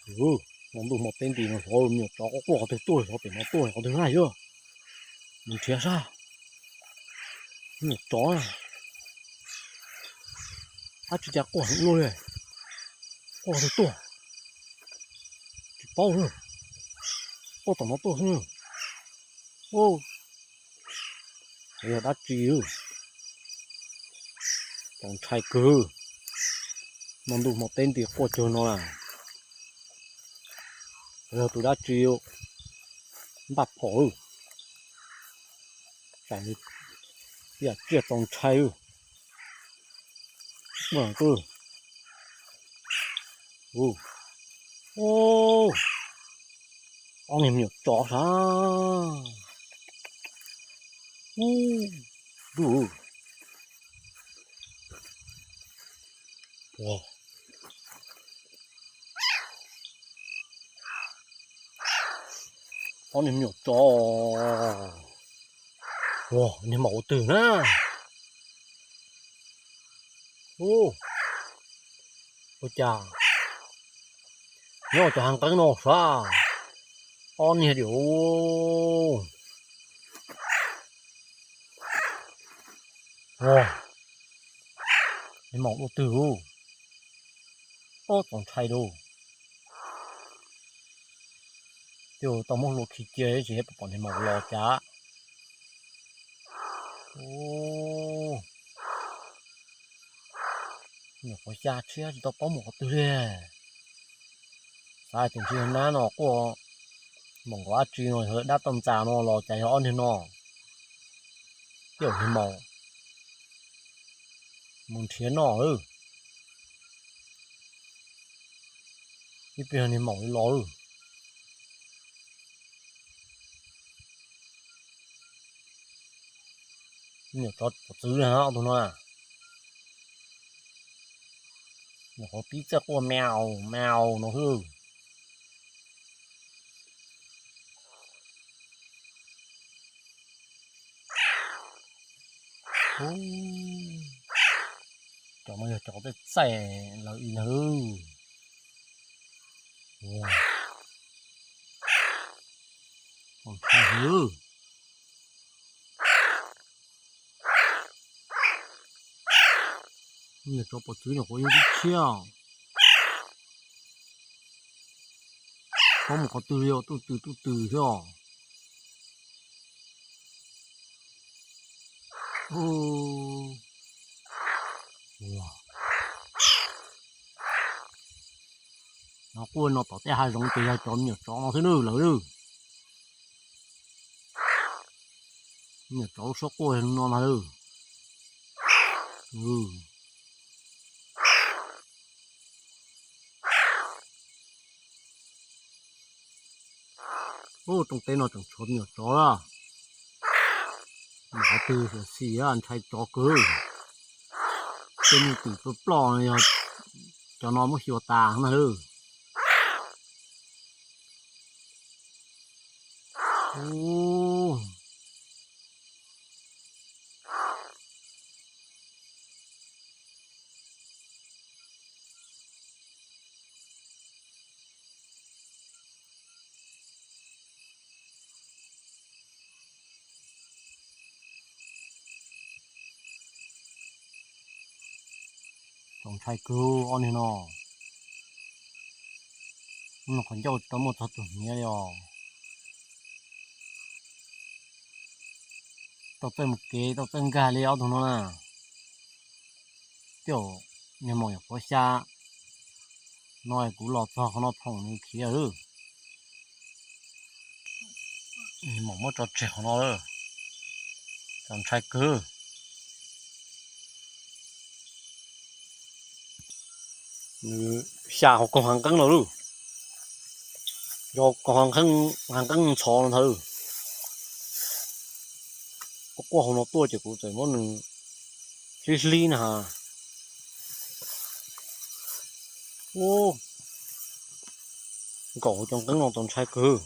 Hmo ntuj hmo teb nti no xyov me nyuam tsov quaj quaj qhov twg tuaj, xyov pem no tuaj qhov twg na yog. Mus nrhiav saib. Me nyuam tsov na. Dab tsi cas quaj heev luaj li. Quaj qhov twg tuaj? Tsis paub na. Quaj tom no tuaj xwb na. Yog dab tsi? Txaus ntshai kawg. Hmo ntuj hmo teb nti quaj cuag no na. Yog tus dab tsi npaj phom. Tsam yam tsiaj txaus ntshai. Ob niag me nyuam tsov sav. Ob niag me nyuam tsov. Ua niag maum ua twg na. Ua cas nyob cov hav nqeeb no sav. Ob niag diam. Ua niag maum ua twg. Ob txaus ntshai lauj. Twb tau muab hlua khi cia tsis pom niag maum los cas. Nyuam qhuav xya tshiab tsis tau paub mus qhov twg li. Xav tias ntshe nab no quaj, maum nkaus dab tsi no yog dab toj ntxas no los cas yog ob niag no. Coj niag maum mus nrhiav noj lawm. Ib pliag niag maum li los lawm. Nyuam tsov pom txwv na ob tug no. Nyuam qhuav pib txawj quaj mau mau no xwb. Cov no yog cov txaij txaij lawv ib ntag. Nyuam tsov pom txwv nyuam qhuav yeej tib tshiab. Paub mus qhov twg li os, tuj twg tuj twg xwb os. No quaj no tom tej hav zoov ces yog cov me nyuam tsov no xwb nawb lawv. Me nyuam tsov lub suab quaj no ntag lawm. Rooj teb no tseem tshuav me nyuam tsov lawm. Mus qhov twg xyuam xim ntshai tsov kawg. Tej me twm ploj ploj no yog cov no muab xyuas tas ntag lawm. Txaus ntshai kawg ob niag no. Hnub no qhov ncauj tsis tau muaj txog tus hniav li os. Tau txawj mus kev tau txawj nkag li ob tug no na. Coj niag maum nyuam qhuav xya no kuv los txog qhov no phoom nws khiav lawm. Niag maum muab tso tseg qhov no lawm. Txaus ntshai kawg. Nws xya hauv koog hav nqeeb no lawm. Yog koog hav nqeeb ntxhov no ntag. Quaj quaj hauv no tuaj ces kuv txawm muab nws hlib hlib na. Ub, nkaum hauv cov nqeeb no txaus ntshai kawg.